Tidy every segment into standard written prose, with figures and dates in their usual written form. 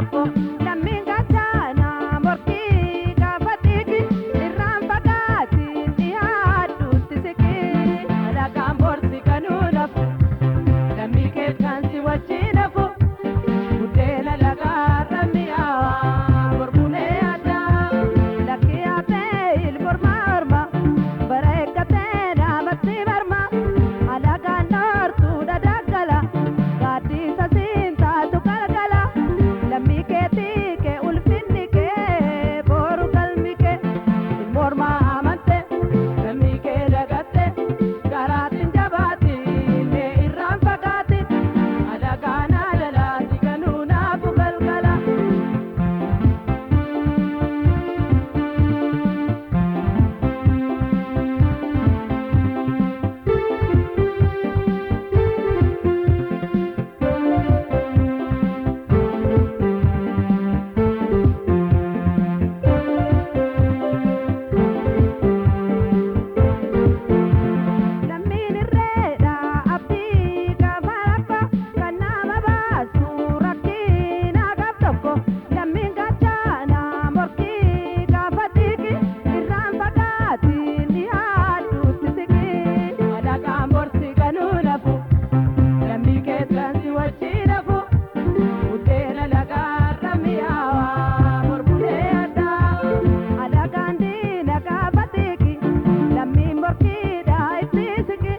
Tokko lammiin gachaana morkii gaafa xiiqi irraan fagaatiin dhiyaadhuutti siqi. Alagaan borsi kanuu nafu, lammii keessaan si wajjin hafu. Buddeena lagaarra mi'aawaa, gurguree addaa. Lakkii haphee ilmorma orma bara eeggatee namatti barma alagaan dhoortuu dadaggala gaaddisa siin taatu galgala lammii keetii kee ulfinni kee boru galmi kee. Ilmoorma amante, lammii kee dagatte, garaatiin jabaatti, mee irraan fagaatti. Alagaan alalaati kanuu naafu galgala. Lammiin irreedha abdii gaafa rakkoo kan nama baasu rakkina gaaf tokko lammiin gachaana morkii gaafa xiiqi irraan fagaatiin dhiyaadhuutti siqi. Alagaan borsi kanuu nafu, lammii keessaan si wajjin hafu. Buddeena lagaarra mi'aawaa, gurguree addaa. Alagaan diina gaafa xiiqi lammiin morkiidha itti siqi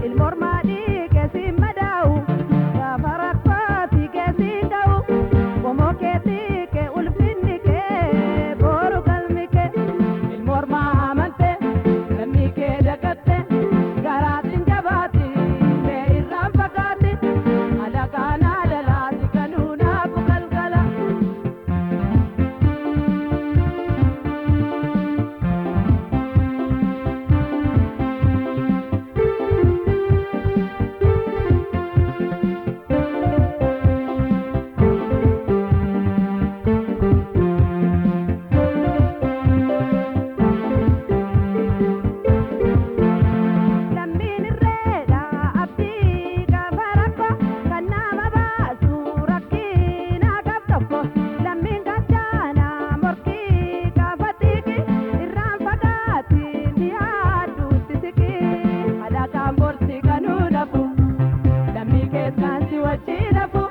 ilmoormaa dhiigee siin madaa'u gaafa rakkoo fiigee siin ga'u qomoo keetii kee ulfinni kee boru galmi kee. Ilmoorma amante, lammii kee dagatte, garaatiin jabaatti, mee irraan fagaatti. Alagaan alalaati kanuu naafu galgala. Lammiin irreedha abdii gaafa rakkoo kan nama baasu rakkina gaaf tokko lammiin gachaana morkii gaafa xiiqi irraan fagaatiin dhiyaadhuutti siqi. Alagaan borsi kanuu nafu, lammii keessaan si wajjin hafu.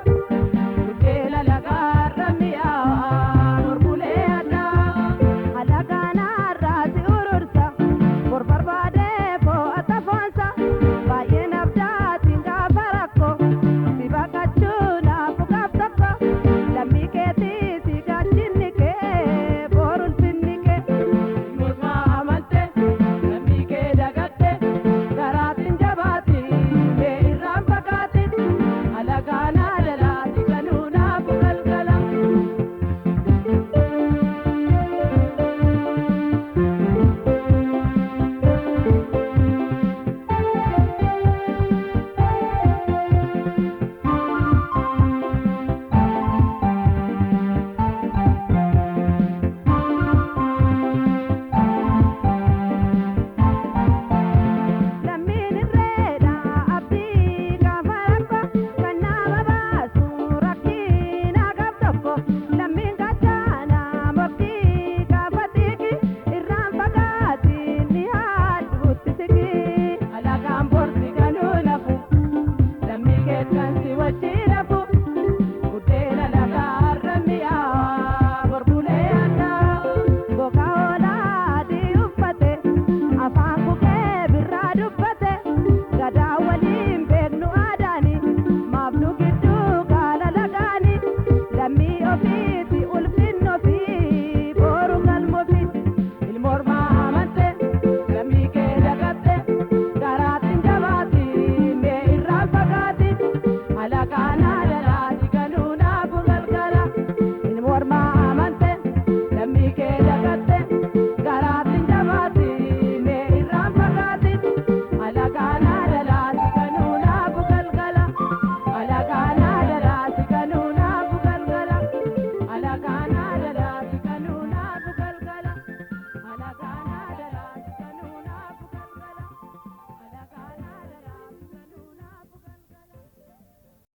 Buddeena lagaarra mi'aawaa, gurguree addaa. Alagaan har'aa si urursa bor barbaadee fo'ata foonsa baay'een abdaatiin gaafa rakkoo si baqachuu naafu gaaf tokko lammii keetii si gaachinni kee bor ulfinni kee. Morma amante, lammii kee dagatte, garaatiin jabaatti, mee irraan fagaatti. Alagaan alalaati kanuu naafu galgala. Lammiin irreedha abdii gaafa rakkoo kan nama baasu rakkina gaaf tokko lammiin gachaana morkii gaafa xiiqi irraan fagaatiin dhiyaadhuutti siqi. Alagaan borsi kanuu nafu, lammii keessaan si wajjin hafu. Buddeena lagaarra mi'aawaa, gurguree addaa. Boka hoolaa adii uffate afaan kukee birraa dubbate gadaa waliin beeknu aadaani maaf nu gidduu gaala lagaani lammii ofii.